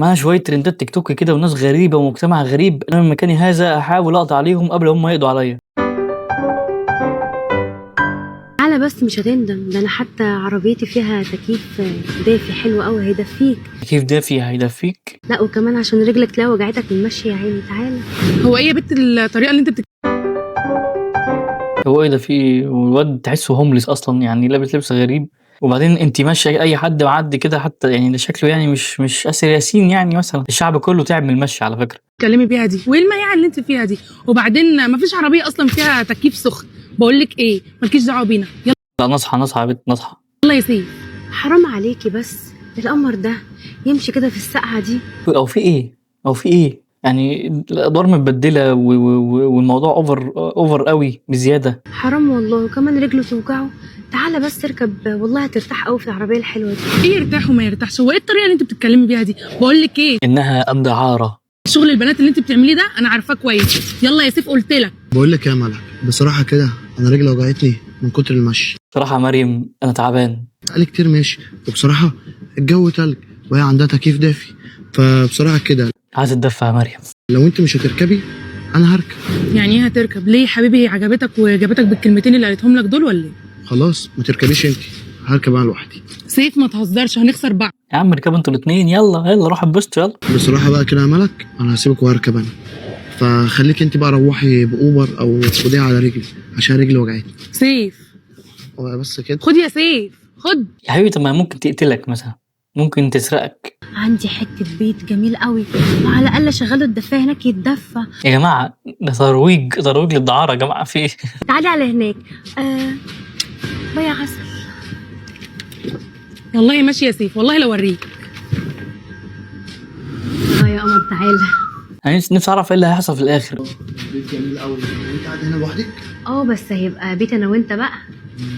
معاها شوية ترندات تيك توك كده وناس غريبة ومجتمع غريب. انا من مكاني هذا احاول اقضي عليهم قبل هم يقضوا عليا. تعالى بس مش هتندم، ده انا حتى عربيتي فيها تكييف دافي حلو قوي هيدفيك. كيف دافي هيدفيك؟ لا وكمان عشان رجلك لا وجعتك من المشي يا عيني. تعالى. هو ايه يا بنت الطريقة اللي انت هو ايه ده في ايه؟ والواد تحسه homeless اصلا، يعني لابس لبس غريب. وبعدين انت ماشية اي حد معدي كده حتى، يعني ده شكله يعني مش اسر ياسين يعني مثلا. الشعب كله تعب من المشي على فكرة. بتتكلمي بيها دي؟ وايه المياعه اللي انت فيها دي؟ وبعدين مفيش عربية اصلا فيها تكييف سخن. بقول لك ايه، مالكيش دعوه بينا. يلا لا نصحى نصحى يا بنت نصحى. يا سيف. حرام عليكي بس، القمر ده يمشي كده في السقعه دي. او في ايه؟ او في ايه؟ يعني الادوار متبدله والموضوع over over قوي بزيادة. حرام والله، وكمان رجله توجعه. تعالى بس اركب، والله هترتاح قوي في العربية الحلوة دي. ايه يرتاح وما يرتاحش؟ هو ايه الطريقة اللي انت بتتكلمي بيها دي؟ بقول لك ايه، انها الدعاره. شغل البنات اللي انت بتعمليه ده انا عارفاه كويس. يلا يا سيف قلت لك. بقول لك يا ملك، بصراحة كده انا رجلي وجعتني من كتر المشي. بصراحة يا مريم انا تعبان. بقالي كتير ماشي، وبصراحة الجو تلج وهي عندها تكييف دافي، فبصراحة كده عايز اتدفى يا مريم. لو انت مش هتركبي انا هركب. يعني ايه هتركب؟ ليه يا حبيبي، هي عجبتك وجابتك بالكلمتين اللي قالتهم لك دول ولا ايه؟ خلاص ما تركبيش انت، هركب انا لوحدي. سيف ما تهزرش، هنخسر بعض. يا عم اركبوا انتوا الاثنين، يلا يلا روح اتبسطوا يلا. بصراحة بقى كده يا ملك، انا هسيبك وهركب انا، فخليك انت بقى روحي باوبر او خديها على رجلي عشان رجلي وجعتني. سيف بس كده. خد يا سيف خد. يا حبيبي طب ما ممكن تقتلك مثلا، ممكن تسرقك. عندي حتة بيت جميل قوي، وعلى الاقل اشغله الدفايه هناك يتدفى. يا جماعة ده ترويج، ترويج للدعاره يا جماعة، في ايه؟ تعالي على هناك. bye يا عسل. والله ماشي يا سيف، والله لو اوريك. يا قمر تعالى. انا نفسي اعرف ايه اللي هيحصل في الاخر. بيت جميل قوي، وانت قاعدة هنا لوحدك؟ بس هيبقى بيت انا وانت بقى.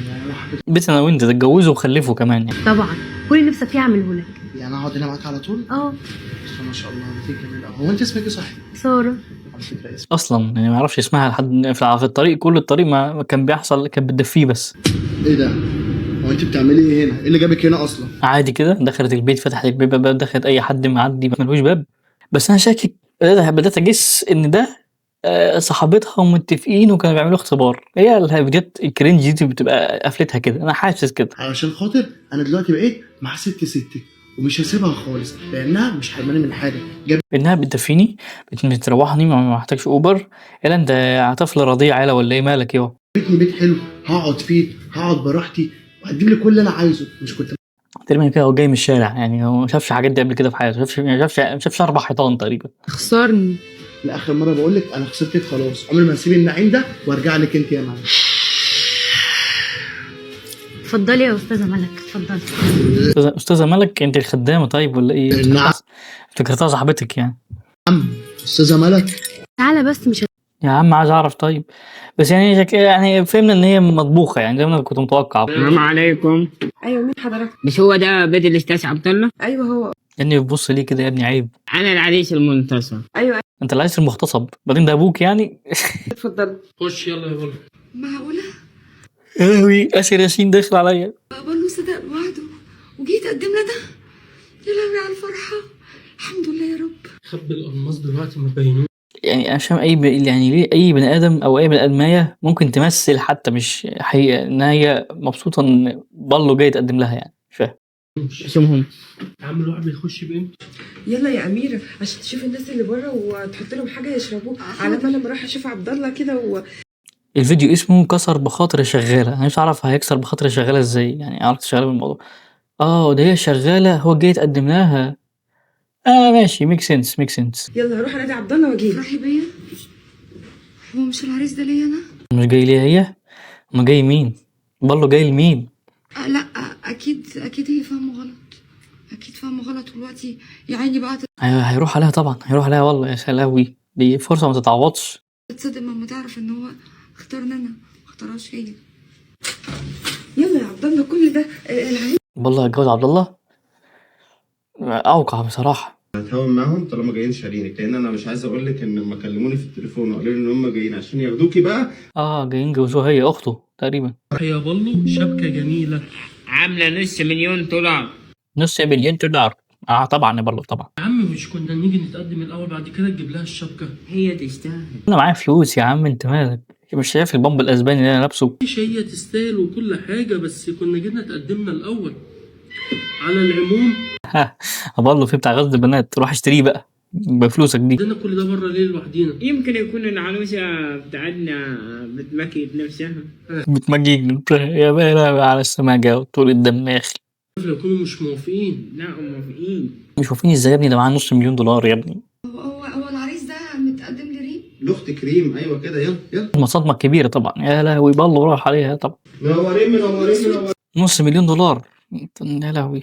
يعني انا حبيت بيت انا وانت، تتجوزوا وخلفوا كمان يعني. طبعا كل اللي نفسك فيه اعمله لك. يعني اقعد هنا معاك على طول؟ بس ما شاء الله بيتك جميل قوي. هو انت اسمك ايه صحيح؟ ساره. على فكرة اسم اصلا يعني ما اعرفش اسمها لحد في الطريق، كل الطريق ما كان بيحصل كانت بتدفيه بس. ايه ده؟ هو انت بتعملي ايه هنا؟ ايه اللي جابك هنا اصلا؟ عادي كده دخلت البيت، فتحت الباب، باب دخلت اي حد معدي ملوش باب. بس انا شاكك، بدات اجس ان ده صاحبتها ومتفقين وكانوا بيعملوا اختبار. هي الفيديوهات ال cringe دي بتبقى قفلتها كده، انا حاسس كده. علشان خاطر انا دلوقتي بقيت مع ست ستك ومش هسيبها خالص لانها مش حرماني من حاجة. انها بتدفيني، بتروحني، ما محتاجش اوبر. الا انت طفل رضيع عيله ولا ايه مالك يا جابتني بيت حلو هقعد فيه، هقعد براحتي وهتجيب لي كل اللي انا عايزه. مش كنت تقريبا كده هو جاي من الشارع، يعني هو ما شافش الحاجات دي قبل كده في حياته، ما شافش 4 حيطان تقريبا. خسرني لاخر مرة بقول لك انا خسرتك خلاص، عمري ما هسيب النعيم ده وارجع لك انت يا معلم. اتفضلي يا استاذه ملك، اتفضلي. استاذه ملك انت الخدامة طيب ولا ايه؟ نعم. افتكرتها صاحبتك يعني. استاذه ملك تعالى بس مش يا عم عايز اعرف طيب، بس يعني يعني فهمنا ان هي مطبوخه يعني زي ما انا كنت متوقع. السلام عليكم. ايوه مين حضرتك؟ مش هو ده بيت الاستاذ عبد الله؟ ايوه هو. يعني بتبص ليه كده يا ابني، عيب. انا العريس المنتصر. ايوه انت العريس المغتصب، بعدين ده ابوك يعني. اتفضل. خش يلا يا بابا. معقولة؟ يا لهوي اسر ياسين داخل عليا. بقبل له صدق بوعده وجيت اقدم لنا ده. يا لهوي على الفرحة، الحمد لله يا رب. خبي الألماس دلوقتي ما تبينوش. يعني انا مش فاهم اي يعني ليه اي بني ادم او اي بني ادميه ممكن تمثل حتى مش حقيقة ان هي مبسوطة ان بالو جاي يتقدم لها، يعني مش فاهم. اسمهم يا عم الواحد بيخش بقيمته. يلا يا اميره عشان تشوف الناس اللي بره وتحط لهم حاجة يشربوها على بال ما اروح اشوف عبد الله كده الفيديو اسمه كسر بخاطر شغالة، انا مش عارف هيكسر بخاطر شغالة ازاي، يعني عرفت شغالة بالموضوع. ده هي شغالة هو جاي يتقدم لها. ماشي، make sense make sense. يلا هروح انادي عبد الله واجيلك. فرحي بيا؟ هو مش العريس ده ليا انا؟ مش جاي ليها هي؟ ما جاي مين؟ بالو جاي لمين؟ لا اكيد اكيد هي فاهمه غلط، اكيد فاهمه غلط. ودلوقتي يا عيني بقى هيروح عليها طبعا، هيروح عليها والله. يا سلاوي دي فرصة ما تتعوضش. تتصدم لما تعرف ان هو اختارنا انا ما اختارهاش هي. يلا يا عبد الله كل ده العريس بالله هيتجوز عبد الله؟ اوقع بصراحة. هتهاون معاهم طالما جايين شارينك، لان انا مش عايز اقول لك ان لما كلموني في التليفون وقالوا لي ان هم جايين عشان ياخدوكي بقى. جايين جوزوها هي اخته تقريبا. يا بالو شبكة جميلة عامله $500,000. $500,000. اه طبعا يا بالو طبعا. يا عم مش كنا نيجي نتقدم الاول بعد كده تجيب لها الشبكة؟ هي تستاهل. انا معايا فلوس يا عم، انت مالك؟ مش شايف البامب الاسباني اللي انا لابسه؟ مش هي تستاهل وكل حاجة، بس كنا جينا تقدمنا الاول. على العموم بالو في بتاع غزل البنات، روح اشتريه بقى بفلوسك دي. عندنا كل ده بره ليه لوحدينا؟ يمكن يكون العروسة بتاعتنا بتمكيت نفسها. بتمجيج يا بلا على السماجه وطول الدماغ. لو يكونوا مش موافقين. لا موافقين. مش موافقين ازاي يا ابني؟ ده معاه $500,000 يا ابني. هو العريس ده متقدم لريم؟ لاخت كريم. ايوه كده، يلا يلا. صدمة كبيرة طبعا. يا لهوي بالو راح عليها طبعا. منورين منورين منورين. $500,000 يا لهوي.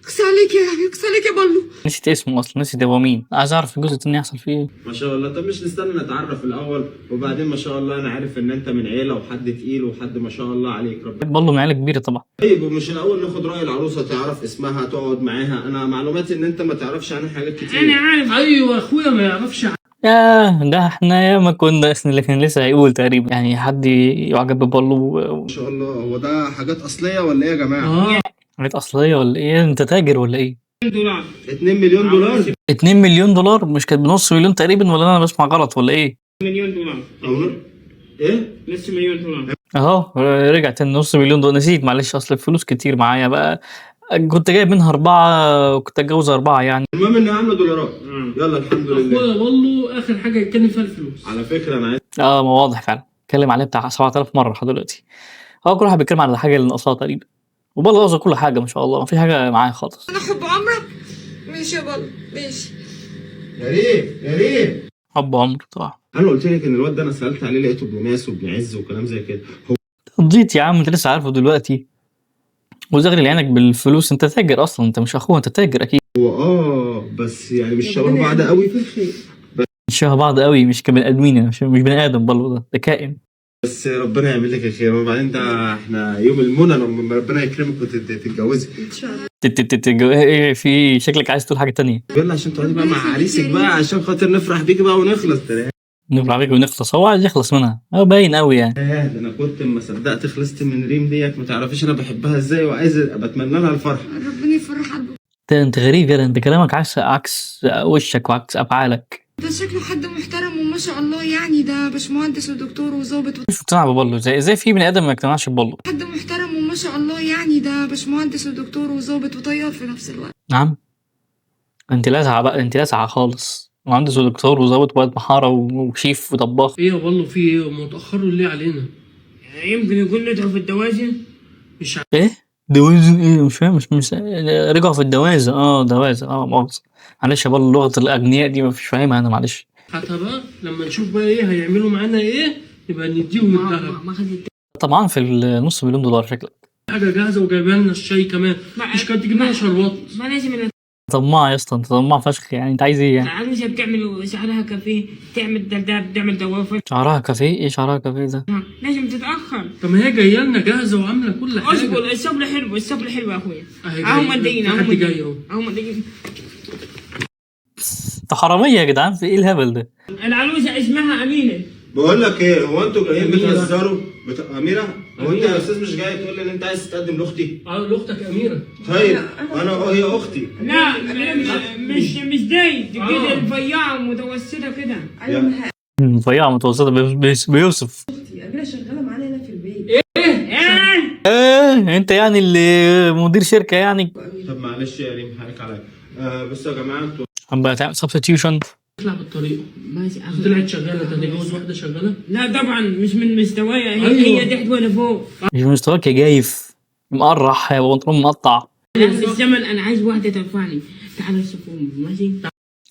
اقصى عليك يا لهوي، اقصى عليك يا بالو. نسيت اسمه اصلا، نسيت هو مين. عايز اعرف الجزء التاني يحصل فيه ايه. ما شاء الله. طب مش نستنى نتعرف الاول وبعدين؟ ما شاء الله انا عارف ان انت من عيله وحد تقيل وحد ما شاء الله عليك ربنا. بالو من عيله كبيرة طبعا. طيب ومش الاول ناخد راي العروسة، تعرف اسمها، تقعد معاها. انا معلوماتي ان انت ما تعرفش عنها حاجات كتير. انا عارف. ايوه اخويا ما يعرفش. ياه ده احنا ياما كنا اللي كان لسه هيقول تقريبا يعني حد يعجب ببالو. ما شاء الله. هو ده حاجات اصلية ولا ايه يا جماعة؟ حاجات اصلية ولا ايه؟ انت تاجر ولا ايه؟ 2 مليون دولار. 2 مليون دولار؟ مش كانت بنص مليون تقريبا ولا انا بسمع غلط ولا ايه؟ مليون دولار. ايه؟ نص مليون دولار. اهو رجع تاني $500,000. نسيت معلش، اصل الفلوس كتير معايا بقى، كنت جايب منها 4 وكنت اتجوز 4 يعني. المهم انها عامله دولارات. يلا الحمد لله. اخويا والله اخر حاجة يتكلم فيها الفلوس. على فكرة انا عايز ما واضح فعلا، اتكلم عليه بتاع 7000 مرة لحد دلوقتي. هو كل واحد بيتكلم على الحاجة اللي ناقصاها تقريبا، وبالله ناقصه كل حاجة ما شاء الله، ما في حاجة معايا خالص. انا حب عمرك. ماشي يا بالو ماشي. يا ريم يا ريم. حب عمر طبعا. انا قلت لك ان الواد ده انا سالت عليه لقيته ابن ناس وابن عز وكلام زي كده. هو قضيت يا عم، انت لسه عارفه دلوقتي وزغلل عينك بالفلوس. انت تاجر اصلا، انت مش اخوه، انت تاجر اكيد. هو بس يعني مش شبه بعض قوي. مش شبه بعض قوي، مش كبني ادمين يعني، مش بني ادم بالو ده كائن. بس ربنا يعمل لك الخير. وبعدين ده احنا يوم المنى لما ربنا يكرمك وتتجوزي ان شاء الله. ايه في شكلك عايز تقول حاجة تانية؟ يلا عشان تقعدي بقى مع عريسك بقى، عشان خاطر نفرح بيك بقى ونخلص. نفرح بيك ونخلص. هو عايز يخلص منها، هو باين قوي يعني. ده انا كنت ما صدقت خلصت من ريم ديت، ما تعرفيش انا بحبها ازاي وعايز بتمنى لها الفرح. ربنا يفرح قلبه. انت غريب يا، انت كلامك عكس وشك وعكس افعالك. ده شكله حد محترم وما شاء الله يعني، ده باشمهندس ودكتور وظابط. مش مقتنع ببالو، ازاي في بني ادم ما يقتنعش ببالو؟ حد محترم وما شاء الله يعني، ده باشمهندس ودكتور وظابط وطيار في نفس الوقت. نعم انت لازعه بقى، انت لازعه خالص. مهندس ودكتور وظابط وواد محاره وشيف وطباخ. ايه يا بالو في ايه؟ هم اتاخروا ليه علينا؟ يمكن يكون ندعو في الدوازن. مش ايه دوازن ايه؟ مش فاهم. مش رجعوا في الدوازن. دوازن. مؤاخذة معلش يا بالو، لغة الاغنياء دي مش فاهمها انا معلش. حتى بقى لما نشوف بقى ايه هيعملوا معانا ايه يبقى نديهم الذهب. طبعا في $500,000 شكلك. حاجة جاهزة وجايبه لنا الشاي كمان، مش كانت تجيب لنا شربات؟ ما لازم. طماع يا اسطى، انت طماع فشخ يعني. انت عايز ايه يعني؟ العروسة بتعمل شعرها كافيه، تعمل درداب، بتعمل دوافر. شعرها كافيه؟ ايه شعرها كافيه ده؟ لازم تتاخر. طب ما هي جاية لنا جاهزة وعامله كل حاجة. اصبر، الصبر حلو، الصبر حلو يا اخويا. اهو مدين، اهو مدين، اهو مدين. انت حرامية يا جدعان، في ايه الهبل ده؟ العروسة اسمها امينه. بقول لك ايه، هو انتوا جايين بتهزروا؟ اميره؟ هو انت يا استاذ مش جاي تقول لي ان انت عايز تتقدم لاختي؟ لاختك اميره. طيب انا هي اختي. لا مش دي كده، رفيعة متوسطه كده. ايوه رفيعة متوسطه بيوسف. اختي اميره شغالة معانا هنا في البيت. ايه ايه انت يعني اللي مدير شركة يعني؟ طب معلش يا ريم حقك عليا. بصوا يا جماعة انتوا عم تعمل substitution. اطلع بالطريقة ماشي. طلعت شغالة، انت هتتجوز واحدة شغالة؟ لا طبعا مش من مستوايا. هي هي تحت وانا فوق. مش من مستواك يا جايف، مقرح يا بنطلون مقطع. في الزمن انا عايز واحدة ترفعني. تعالوا شوفوا ماشي.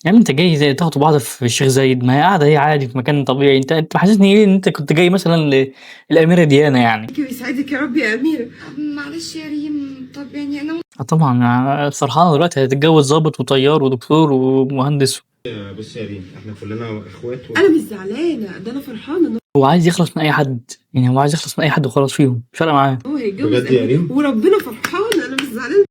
يعني انت جاي زي تاخدوا بعض في الشيخ زايد، ما هي قاعدة هي عادي في مكان طبيعي. انت حاسسني ايه ان انت كنت جاي مثلا للاميره ديانا يعني؟ ويسعدك يا رب يا اميره. معلش يا ريم، طب يعني انا طبعا فرحانة دلوقتي، هتتجوز ظابط وطيار ودكتور ومهندس. بص يا ريم احنا كلنا اخوات انا مش زعلانة، ده انا فرحانة ان هو عايز يخلص من اي حد يعني، هو عايز يخلص من اي حد وخلاص فيهم، مش فارقه معاه. هو هيتجوز بجد يا ريم؟ وربنا فرحانة، انا مش زعلانة.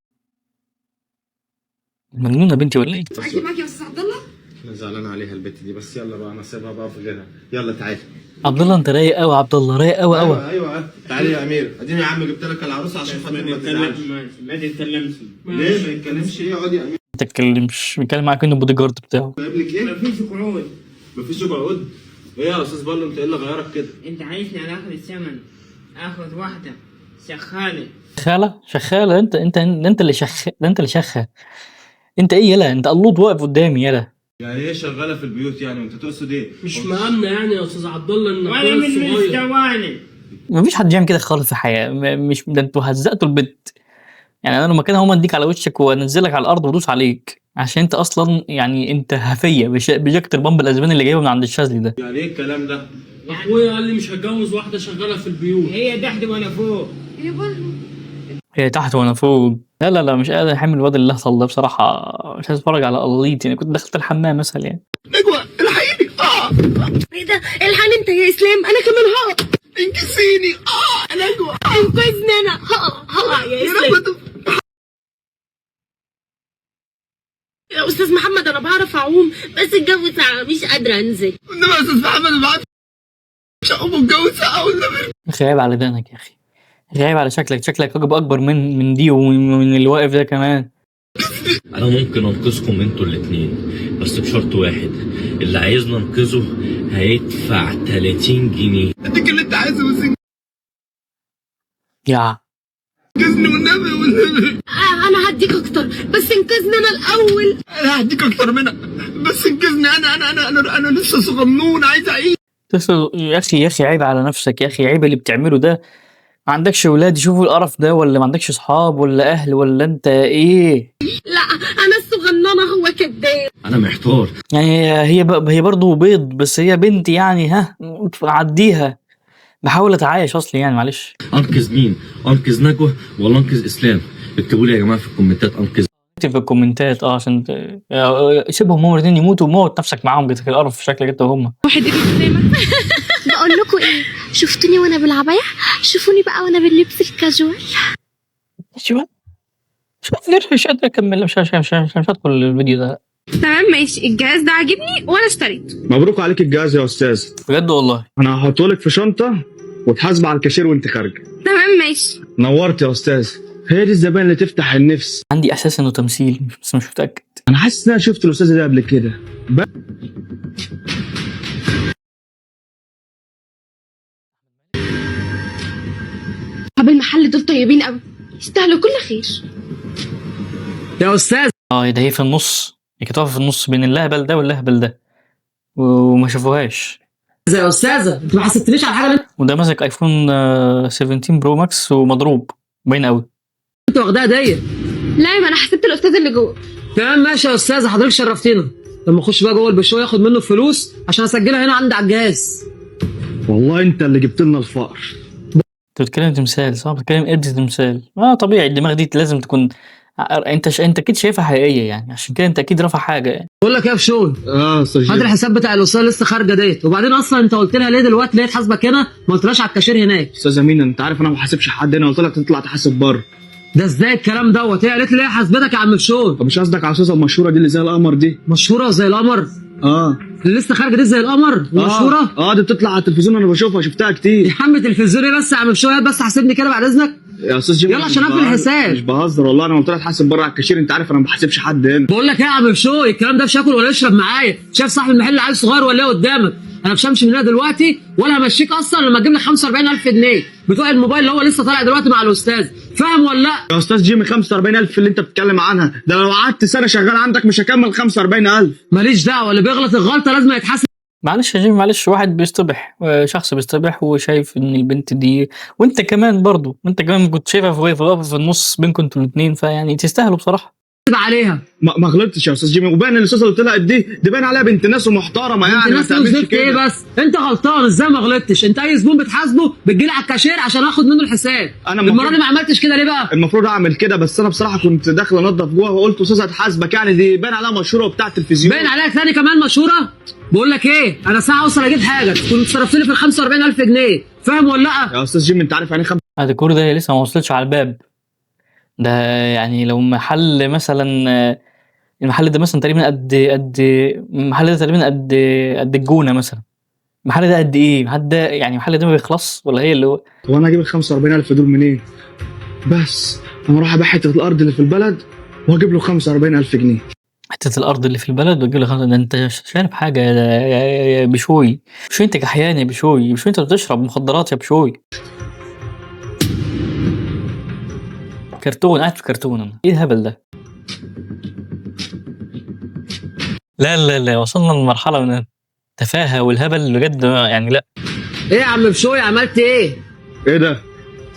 مجنونة بنتي ولا ايه؟ معاكي معاكي يا استاذ عبد الله. انا زعلان عليها البت دي، بس يلا بقى انا سيبها بقى في غيرها. يلا تعالي عبد الله انت رايق قوي، عبد الله رايق قوي قوي. ايوه تعالي يا امير. اديني يا عم جبت لك العروسة عشان خاطر ما تزعلش. ما تتكلمش. ليه ما يتكلمش؟ ايه اقعد يا امير. ما تتكلمش، بيتكلم معاك انه بودي جارد بتاعه. جايب لك ايه؟ مفيش قعود. مفيش قعود؟ ايه يا استاذ بالو انت ايه اللي غيرك كده؟ انت عايزني على اخر الزمن اخد واحدة شخالة؟ شخالة شخالة، انت انت انت اللي شخ، ده انت اللي شخة. انت ايه يلا؟ انت قلوط واقف قدامي يلا. يعني ايه شغالة في البيوت يعني؟ وانت تقصد ايه؟ مش مأمنة يعني يا استاذ عبد الله ان ولا اخويا من الصغير مستوانا. مفيش حد يعمل كده خالص في الحياة. مش ده انتوا هزقتوا البت يعني. انا لو مكانها هما اديك على وشك وانزلك على الارض وادوس عليك، عشان انت اصلا يعني انت هفية بجاكة البامب الاسباني اللي جايبه من عند الشاذلي ده. يعني ايه الكلام ده؟ اخويا قال لي مش هتجوز واحدة شغالة في البيوت. هي تحت وانا فوق. يا بالو هي تحت وانا فوق. لا لا لا، مش قادر احمل الواد اللي حصل ده بصراحة. مش عايز اتفرج على قليط يعني، كنت دخلت الحمام مثلا يعني. نجوى الحقيني. ايه ده؟ الحقني انت يا اسلام، انا كمان هقع. انقذيني. نجوى انقذني، انا هقع هقع يا يا اسلام. رب. يا استاذ محمد انا بعرف اعوم، بس الجو ساقع مش قادرة انزل. والنبي يا استاذ محمد ما بعرفش اعوم والجو ساقع والنبي. يا اخي عيب على دقنك يا اخي، عيب على شكلك، شكلك اكبر من دي ومن اللي واقف ده كمان. انا ممكن انقذكم انتوا الاتنين بس بشرط واحد، اللي عايزنا انقذه هيدفع 30 جنيه. اديك اللي انت عايزه بس يا انقذني والنبي والنبي. انا هديك اكتر بس انقذني انا الاول. انا هديك اكتر منها بس انقذني انا انا انا انا انا لسه صغنون عايز اعيش. يا اخي يا اخي عيب على نفسك يا اخي، عيب اللي بتعمله ده. ما عندكش ولاد يشوفوا القرف ده؟ ولا ما عندكش اصحاب ولا اهل ولا انت ايه؟ لا انا الصغننه، هو كداب. انا محتار يعني هي برضه بيض، بس هي بنت يعني، ها عديها. بحاول اتعايش اصلي يعني، معلش. انقذ مين؟ انقذ نجوى ولا انقذ اسلام؟ اكتبوا لي يا جماعة في الكومنتات انقذ اكتب في الكومنتات عشان سيبهم هم الاثنين يموتوا وموت نفسك معاهم بتاع القرف في شكلك انت وهم. واحد ايه قدامك؟ بقول لكم ايه، شفتوني وانا بالعبايه؟ شوفوني بقى وانا باللبس الكاجوال. شو مش قادر اكمل، مش مش مش مش هدخل الفيديو ده. تمام ماشي، الجهاز ده عاجبني وانا اشتريته. مبروك عليك الجهاز يا استاذ. بجد والله. انا هحطه لك في شنطه وتحاسب على الكاشير وانت خارجه. تمام ماشي. نورت يا استاذ، هي دي الزبائن اللي تفتح النفس. عندي احساس انه تمثيل بس مش متاكد. انا حاسس ان انا شفت الاستاذ ده قبل كده. اصحاب المحل دول طيبين قوي، يستاهلوا كل خير. يا استاذ ده هي في النص، هي كانت واقفة في النص بين اللهبل ده واللهبل ده وما شافوهاش. يا استاذه انت ما حسبتنيش على الحاجة اللي وده ماسك iPhone 17 Pro Max ومضروب باين قوي. انت واخداها ديت. لا ما انا حسبت الاستاذ اللي جوه. تمام ماشي يا استاذه، حضرتك شرفتينا. لما اخش بقى جوه البشوي ياخد منه الفلوس عشان اسجلها هنا عندي على الجهاز. والله انت اللي جبت لنا الفقر. انت بتتكلم تمثال صح؟ بتتكلم قرد تمثال. طبيعي الدماغ دي لازم تكون انت اكيد شايفها حقيقية يعني، عشان كده انت اكيد رافع حاجة يعني. بقول لك ايه يا بشوي، استاذ هات الحساب بتاع الاستاذة لسه خارجه ديت. وبعدين اصلا انت قلت لها ليه دلوقتي ليه تحاسبك هنا ما قلتلهاش على الكاشير هناك؟ استاذ امين انت عارف انا ما بحاسبش حد هنا، قلت لك تطلع تحاسب بره. ده ازاي الكلام دوت؟ هي قالت لي ليه حاسبتك يا عم بشوي؟ طب مش قصدك على الاستاذة المشهورة دي اللي زي القمر دي؟ مشهورة وزي القمر؟ اللي لسه خارجه دي زي القمر ومشهوره؟ دي بتطلع على التلفزيون انا بشوفها، شفتها كتير. يا عم تلفزيون ايه بس يا عم بشوي، هات بس حاسبني كده بعد اذنك. يا استاذ جيمي يلا عشان اقفل الحساب. مش بهزر والله، انا قلت لك تحاسب بره على الكاشير، انت عارف انا ما بحاسبش حد هنا. بقول لك ايه يا عم بشوي، الكلام ده مش هاكل ولا اشرب معايا. شايف صاحب المحل عيل صغير ولا ايه قدامك؟ انا مش همشي من هنا دلوقتي ولا همشيك اصلا لما تجيب لي 45000 جنيه بتوع الموبايل اللي هو لسه طالع دلوقتي مع الاستاذ، فاهم ولا لا؟ يا استاذ جيمي 45000 اللي انت بتتكلم عنها ده لو قعدت سنة شغال عندك مش هكمل 45000. ماليش دعوه، اللي بيغلط الغلطة لازم يتحاسب. معلش يا جيمي معلش، واحد بيصطبح، شخص بيصطبح وشايف ان البنت دي، وانت كمان برضو، انت كمان كنت شايفها في في النص بينكم انتوا الاثنين، فيعني تستاهلوا بصراحة. عليها ما غلطتش يا استاذ جيمي، وباين الاستاذة اللي طلعت دي باين عليها بنت ناس ومحترمه يعني، انت ما ناس تعملش وزفت ايه كده. بس انت غلطان. ازاي ما غلطتش؟ انت اي زبون بتحاسبه بتجيلي على الكاشير عشان اخد منه الحساب. انا المرة دي ما عملتش كده ليه بقى؟ المفروض اعمل كده، بس انا بصراحة كنت داخل انضف جوه وقلت استاذه هتحاسبك يعني، دي باين عليها مشهورة وبتاع التلفزيون. باين عليها ثاني كمان مشهورة. بقول لك ايه، انا ساعة اوصل اجيب حاجة كنت صرفت لي في ال 45000 جنيه، فاهم ولا لا؟ يا استاذ جيمي انت عارف يعني ايه الديكور ده لسه ما وصلتش على الباب ده، يعني لو محل مثلا، المحل ده مثلا تقريبا قد المحل ده تقريبا قد الجونه مثلا، المحل ده قد ايه؟ المحل ده يعني المحل ده ما بيخلصش ولا هي اللي هو؟ طب انا هجيب ال 45000 دول منين؟ بس انا اروح ابيع حتة الارض اللي في البلد وهجيب له 45000 جنيه. حتة الارض اللي في البلد وتجيب له خمسة، ده انت شارب حاجة يا بشوي. بشوي انت كحيان يا بشوي، بشوي انت بتشرب مخدرات يا بشوي. كرتون، قاعد في كرتون انا، ايه الهبل ده؟ لا لا لا، وصلنا لمرحلة من التفاهة والهبل بجد يعني. لا ايه يا عم بشوي، عملت ايه؟ ايه ده؟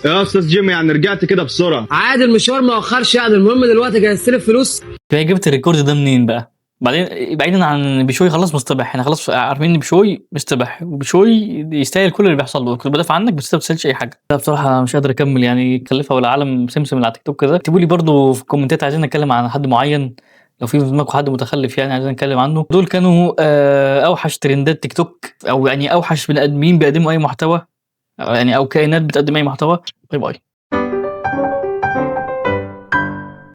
يا استاذ جيمي يعني رجعت كده بسرعة؟ عادي المشوار ما اخرش يعني، المهم دلوقتي جهزت لي الفلوس. هي جبت ال record ده منين بقى؟ بعدين بعيدا عن بشوي خلاص مصطبح، احنا خلاص عارفين ان بشوي مصطبح وبشوي يستاهل كل اللي بيحصل له. كنت بدافع عنك بس انت ما بتستاهلش اي حاجة. لا بصراحة مش قادر اكمل يعني، كلفها ولا عالم سمسم اللي على تيك توك ده. اكتبوا لي برضو في الكومنتات عايزين نتكلم عن حد معين، لو في دماغكم حد متخلف يعني عايزين نتكلم عنه. دول كانوا اوحش ترندات تيك توك، او يعني اوحش بني ادمين بيقدموا اي محتوى يعني، او كائنات بتقدم اي محتوى. bye bye.